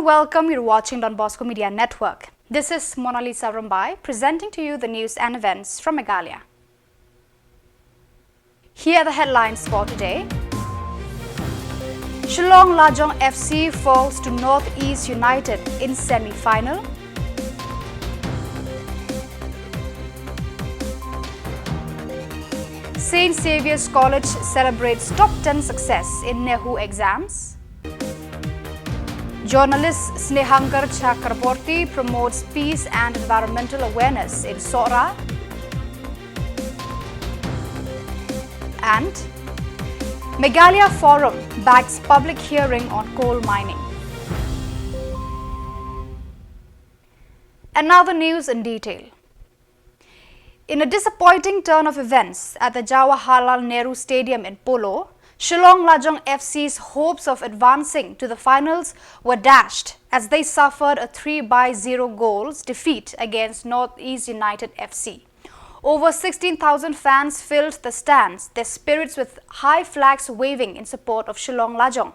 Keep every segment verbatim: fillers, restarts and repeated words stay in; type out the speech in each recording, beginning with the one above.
Welcome, you're watching Don Bosco Media Network. This is Mona Lisa Rumbai presenting to you the news and events from Meghalaya. Here are the headlines for today. Shillong Lajong F C falls to North East United in semi-final. Saint Xavier's College celebrates top ten success in NEHU exams. Journalist Snehankar Chakraborty promotes peace and environmental awareness in Sohra. And Meghalaya Forum backs public hearing on coal mining. And now the news in detail. In a disappointing turn of events at the Jawaharlal Nehru Stadium in Polo, Shillong Lajong F C's hopes of advancing to the finals were dashed as they suffered a three by zero goals defeat against North East United F C. Over sixteen thousand fans filled the stands, their spirits with high flags waving in support of Shillong Lajong.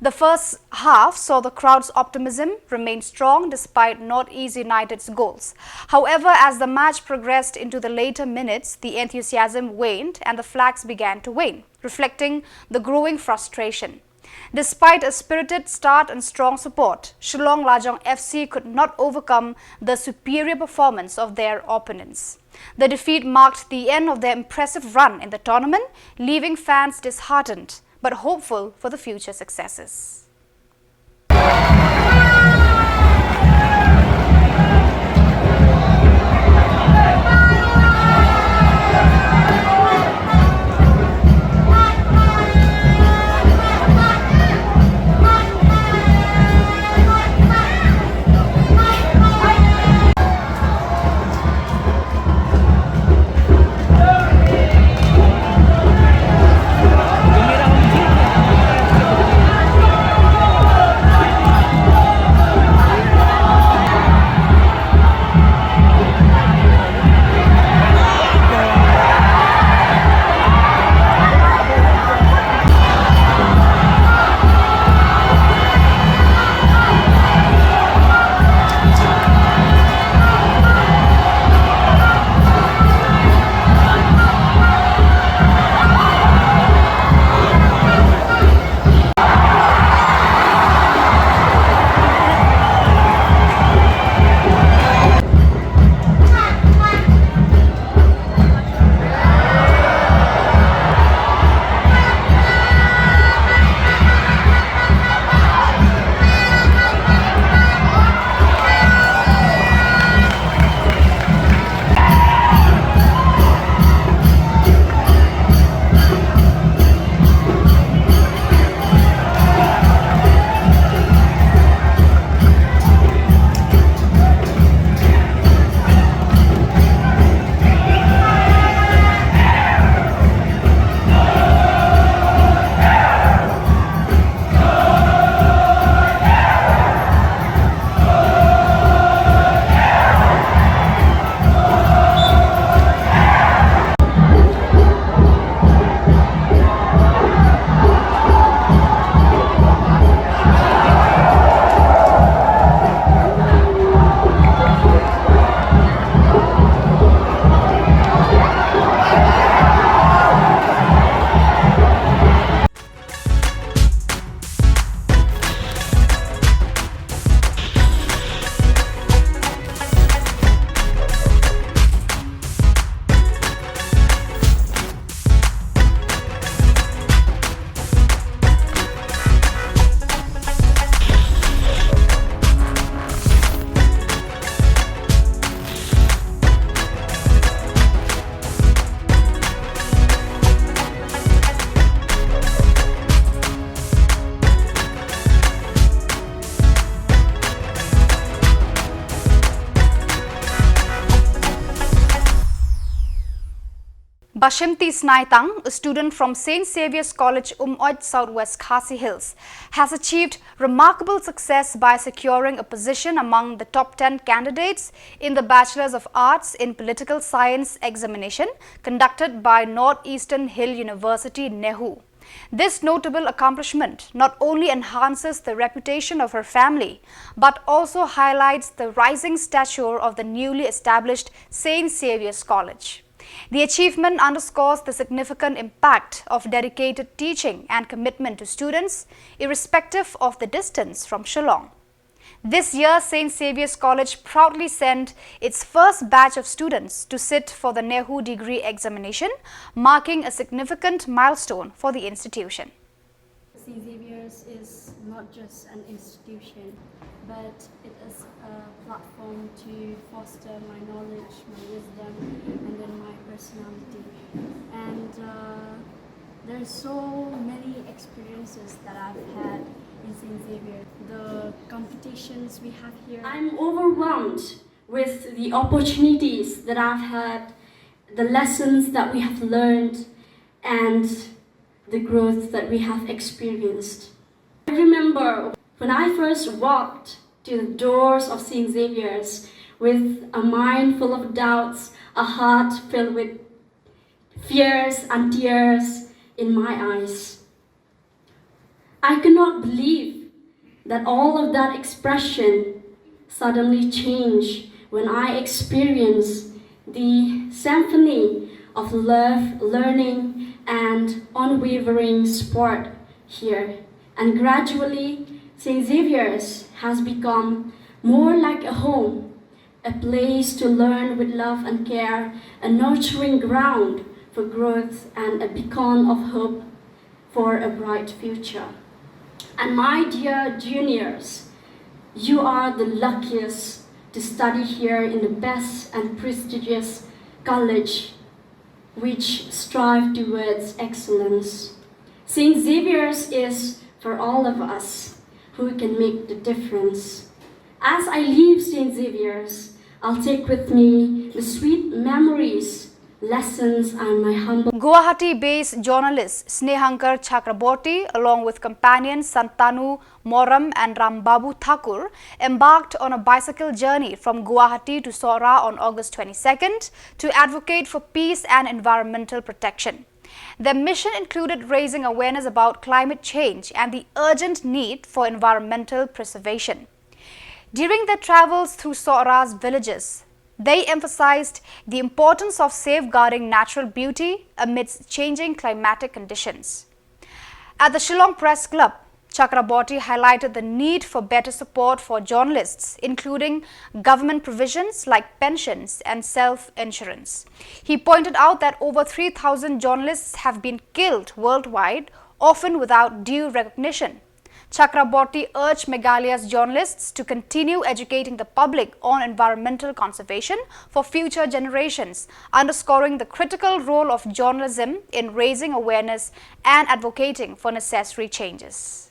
The first half saw the crowd's optimism remain strong despite North East United's goals. However, as the match progressed into the later minutes, the enthusiasm waned and the flags began to wane, reflecting the growing frustration. Despite a spirited start and strong support, Shillong Lajong F C could not overcome the superior performance of their opponents. The defeat marked the end of their impressive run in the tournament, leaving fans disheartened but hopeful for the future successes. Bashimti Snaitang, a student from Saint Xavier's College, Umoj, Southwest Khasi Hills, has achieved remarkable success by securing a position among the top ten candidates in the Bachelors of Arts in Political Science examination conducted by Northeastern Hill University, NEHU. This notable accomplishment not only enhances the reputation of her family, but also highlights the rising stature of the newly established Saint Xavier's College. The achievement underscores the significant impact of dedicated teaching and commitment to students, irrespective of the distance from Shillong. This year, Saint Xavier's College proudly sent its first batch of students to sit for the NEHU degree examination, marking a significant milestone for the institution. Saint Xavier's is not just an institution, but it is a platform to foster my knowledge, my wisdom, and then my personality. And uh, there are so many experiences that I've had in Saint Xavier. The competitions we have here. I'm overwhelmed with the opportunities that I've had, the lessons that we have learned, and the growth that we have experienced. I remember when I first walked to the doors of Saint Xavier's with a mind full of doubts, a heart filled with fears and tears in my eyes. I could not believe that all of that expression suddenly changed when I experienced the symphony of love, learning, and unwavering support here. And gradually, Saint Xavier's has become more like a home, a place to learn with love and care, a nurturing ground for growth, and a beacon of hope for a bright future. And my dear juniors, you are the luckiest to study here in the best and prestigious college which strive towards excellence. Saint Xavier's is for all of us who can make the difference. As I leave Saint Xavier's, I'll take with me the sweet memories, lessons, and my humble. Guwahati-based journalist Snehankar Chakraborty, along with companions Santanu Moram and Rambabu Thakur, embarked on a bicycle journey from Guwahati to Sohra on August twenty-second to advocate for peace and environmental protection. Their mission included raising awareness about climate change and the urgent need for environmental preservation. During their travels through Sohra's villages, they emphasized the importance of safeguarding natural beauty amidst changing climatic conditions. At the Shillong Press Club, Chakraborty highlighted the need for better support for journalists, including government provisions like pensions and self insurance. He pointed out that over three thousand journalists have been killed worldwide, often without due recognition. Chakraborty urged Meghalaya's journalists to continue educating the public on environmental conservation for future generations, underscoring the critical role of journalism in raising awareness and advocating for necessary changes.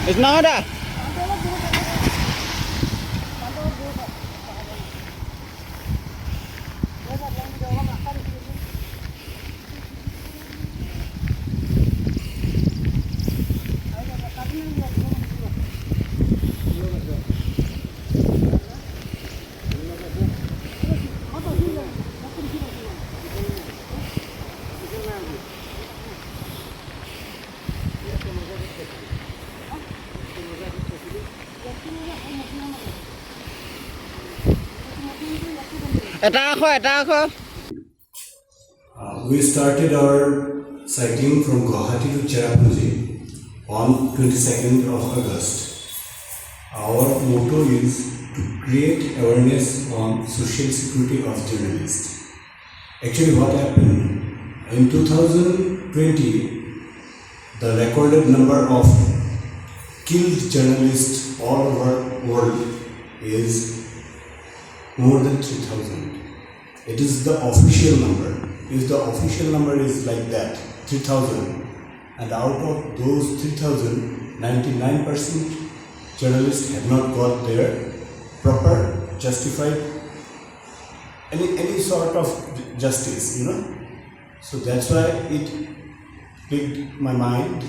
It's not a. এটা ৰাখো, এটা ৰাখো। Uh, we started our cycling from Guwahati to Cherrapunji on twenty-second of August. Our motto is to create awareness on social security of journalists. Actually, what happened? In two thousand twenty, the recorded number of Killed journalists all over world is more than three thousand. It is the official number. If the official number is like that, three thousand, and out of those three thousand, ninety-nine percent journalists have not got their proper, justified, any, any sort of justice, you know. So that's why it piqued my mind.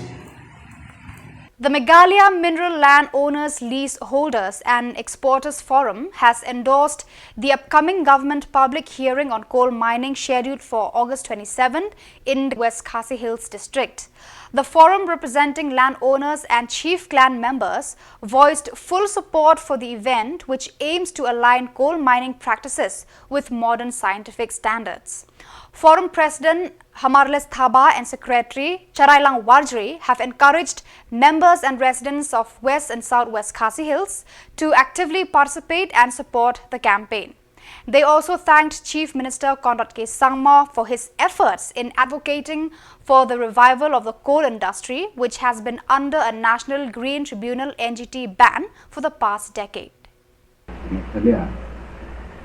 The Meghalaya Mineral Land Owners, Lease Holders and Exporters Forum has endorsed the upcoming government public hearing on coal mining scheduled for August twenty-seventh in West Khasi Hills district. The forum, representing landowners and chief clan members, voiced full support for the event, which aims to align coal mining practices with modern scientific standards. Forum President Hamarles Thaba and Secretary Charailang Warjri have encouraged members and residents of West and South West Khasi Hills to actively participate and support the campaign. They also thanked Chief Minister Conrad K Sangma for his efforts in advocating for the revival of the coal industry, which has been under a National Green Tribunal N G T ban for the past decade. Meghalaya,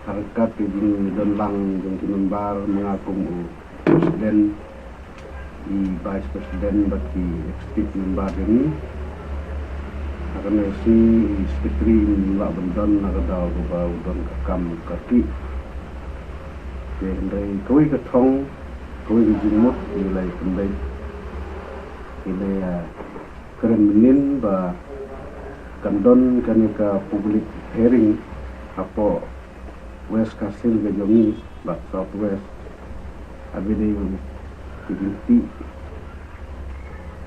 ha ryngkat ka jingdon lang jong ki member, ma nga kum u president, i vice president bad ki executive member jong ngi. Ha kane ka sngi i secretary ym lah ban don na ka daw kaba u don ka kam ka tih. Te hynrei kawei ka thong, kawei ka jingmut ngi la ïa pynbeit. Ngi la ïa kren mynnin ba kan don kane ka public hearing hapoh West Khasi Hills ka jong ngi bad South West. Haba ïadei bad ka jingtih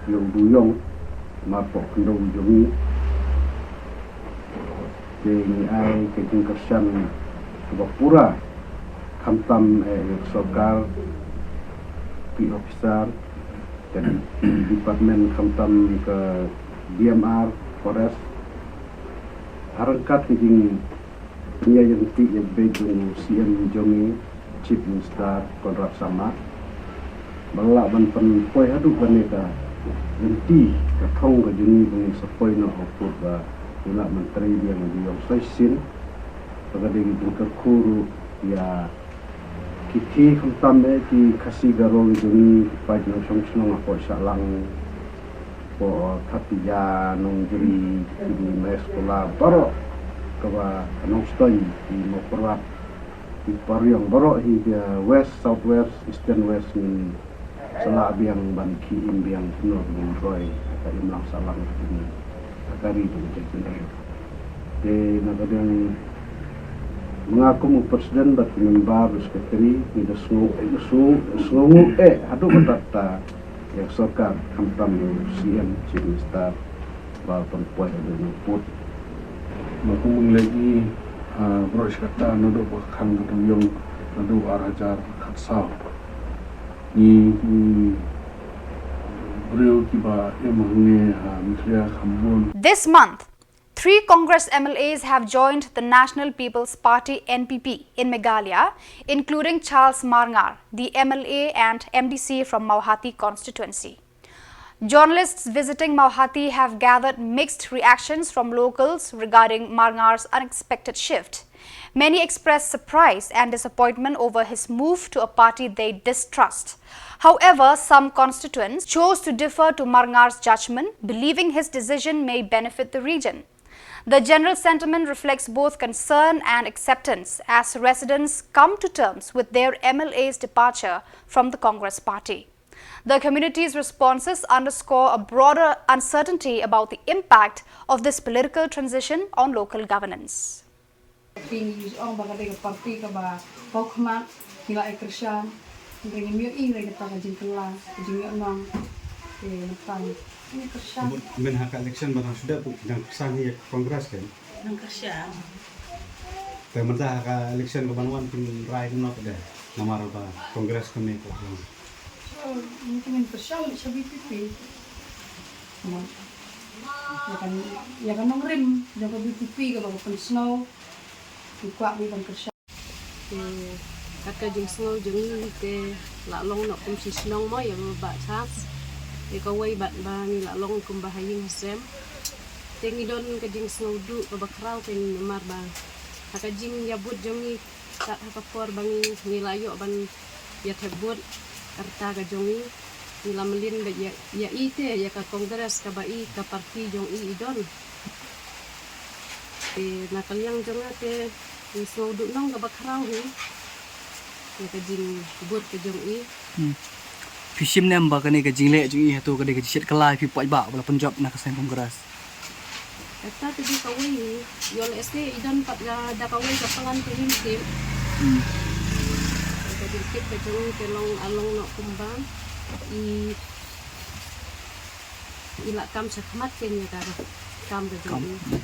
ïa u dewïong marpoh khyndew jong ngi. Te ngi ai ka jingkyrshan kaba pura, khamtam eh ïa ka sorkar, ki officer, ka department khamtam ka D M R, Forest, ha ryngkat ka jing Ngi ïa ryntih ïa ka beit jong u C M jong ngi, Chief Minister Conrad Sangma, ba lah ban pynpoi haduh kane ka lynti, ka thong ka jong ngi ba ngi sa poi noh ha court ba ngi lah ban trei biang ïa u dewïong sa shisien. Ba ka dei ka jingkyrkhu ruh ïa ki, ki khamtam eh ki Khasi Garo ki jong ngi, ki paid nongshong shnong hapoh Shahlang, hapoh Khatija, Nongjri, ki Mahesh Khola, baroh kaba, Nongstoiñ, ki Mawpyrwat, ki Pariong, baroh hi ka West, South West, Eastern West, ngin sa lah biang ban khie im biang kumno ba ngin roi ha ka imlang sahlang ka jong ngi ha ka ri bad ka jaitbynriew. Te na ka liang ma nga kum u president bad ki member, u secretary, ngi da sngew, sngew, sngewnguh eh haduh katta katta ïa ka sorkar, khamtam ïa u C M, Chief Minister, ba pynpoi haduh na court. Ma kum u ngi leit ngi, ah, baroh shi katta naduh ba khang ka dewïong naduh ar hajar khatsaw. Ngi, ngi briew kiba im hangne ha Meghalaya khambun. This month, three Congress M L As have joined the National People's Party, N P P, in Meghalaya, including Charles Marngar, the M L A and M D C from Mawhati constituency. Journalists visiting Mawhati have gathered mixed reactions from locals regarding Marngar's unexpected shift. Many expressed surprise and disappointment over his move to a party they distrust. However, some constituents chose to defer to Marngar's judgment, believing his decision may benefit the region. The general sentiment reflects both concern and acceptance as residents come to terms with their M L A's departure from the Congress party. The community's responses underscore a broader uncertainty about the impact of this political transition on local governance. Phi ngi ong ba ka dei ka party kaba paw khmat, ngi la ïa kyrshan, hynrei ngim ïohi re kata ka jingkylla, ka jingïohnong. Te nangta ngi kyrshan. Mynha ka election ba dang shu dep phi dang kyrshan ïa ka Congress kan? Dang kyrshan. Te mynta ha ka election kaban wan phin rai kumno pat de namar ba Congress kam ïa ka. Ngi kyrshan sha VPP. Ïa ka, ïa ka nongrim jong ka VPP kaba ka pynsngew, ngi kwah ngi ban kyrshan. Te kat ka jingsngew jong ngi te la long noh kum shi shnong mo ïa u Bah Charles. Ïa kawei bad ba ngi la long kum ba ha ïing ha sem. Te ngi don ka jingsngewduk kaba khraw keiñ namar ba ha ka jingïabud jong ngi, kat ha ka por ba ngi, ngi la ïoh ban ïathep bud ka rta ka jong ngi, ngi la mlien ba ïa, ïa i te, ïa ka Congress kaba i, ka party jong i i don. Te na ka liang jong nga te ngi sngewduk nong kaba khraw hi ïa ka jingbud ka jong i. Hmm. Phi shim ne em ba kane ka jingleh jong i hato ka dei ka jingshet kylla ïa phi paidbah ba la pynjop na ka seng Congress? Kata te dei kawei hi, ïoh lehse i don pat ka, da kawei ka plan ka jingtip. Hmm. Ka jingtip ka jong i te long, a long noh kumba i, i la kam shakhmat keiñ ïa ka kam ka jong i.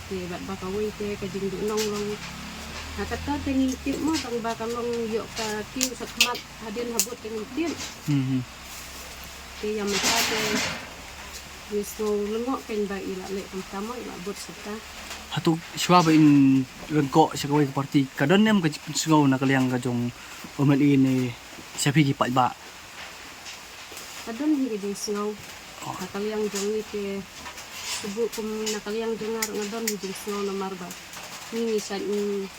Te bad ba kawei te ka jingduk nong long, ha kata te ngim tip mo, tang ba ka long ïoh ka kiew shakhmat hadien habud te ngim tip. Hmm, hmm. Te ïa mynta te ngi sngew lyngngoh keiñ ba i la leh kumta mo, i la bud shata. Hato shuwa ba in ryngkoh sha kawei ka party, ka don ne em ka jingpynsngew na ka liang ka jong u M L A ne sha phi ki paidbah? Ka don hi ka jingsngew. Oh. Na ka liang jong ngi te, shu buh kum na ka liang jong nga ruh nga don hi jingsngew namar ba ngi, ngi shait, mm,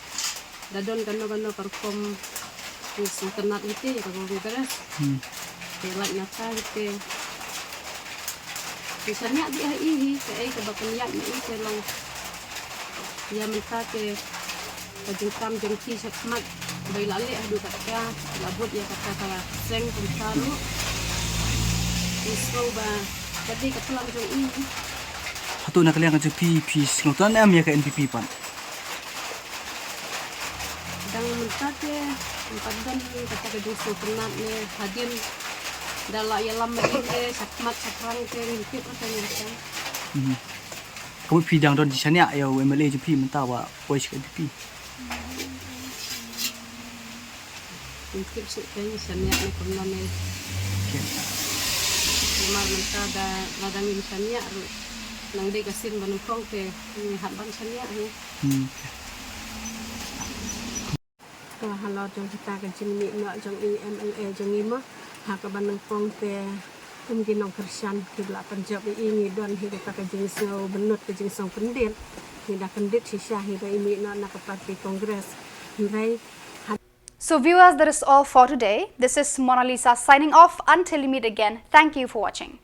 da don kano kano ka rukom ngi sngewtynnat hi te ïa ka Congress. Hmm. Te lait na ka hi te ngi shaniah dih ha i hi, kaei kaba pynïaid na i te long ïa mynta te ka jingkam jong phi shakhmat ba i la leh haduh katta, la bud ïa kata ka seng kumta ruh. Ngi sngew ba ka dei ka plan jong i. Hato na ka liang ka jong phi, phi sngewtynnat ne em ïa ka N P P pat? Dang mynta te ngim pat don kata ka jingsngewtynnat ne hadien da la ïalam ma i te shakhmat shaphrang te ngim tip kata ngim tip. Mhm. Ka mut phi dang don jingshaniah ïa u M L A jong phi mynta ba poi sha ka N P P? Ngim tip shuh, keiñ shaniah ne kumno ne. Namar mynta da, lada ngim shaniah ruh, nang dei ka sien ba nyngkong te ngi hap ban shaniah hi. Hmm. To halor jong kata ka jingmih noh jong i M L A jong i mo, ha kaba nyngkong te kum ki nongkyrshan kiba la pynjop ïa i, ngi don hi kata ka jingsngew bynnud, ka jingsngew kyndit. Ngi da kyndit shisha hi ba i mih noh na ka party Congress. Hynrei So viewers, that is all for today. This is Mona Lisa signing off. Until we meet again, thank you for watching.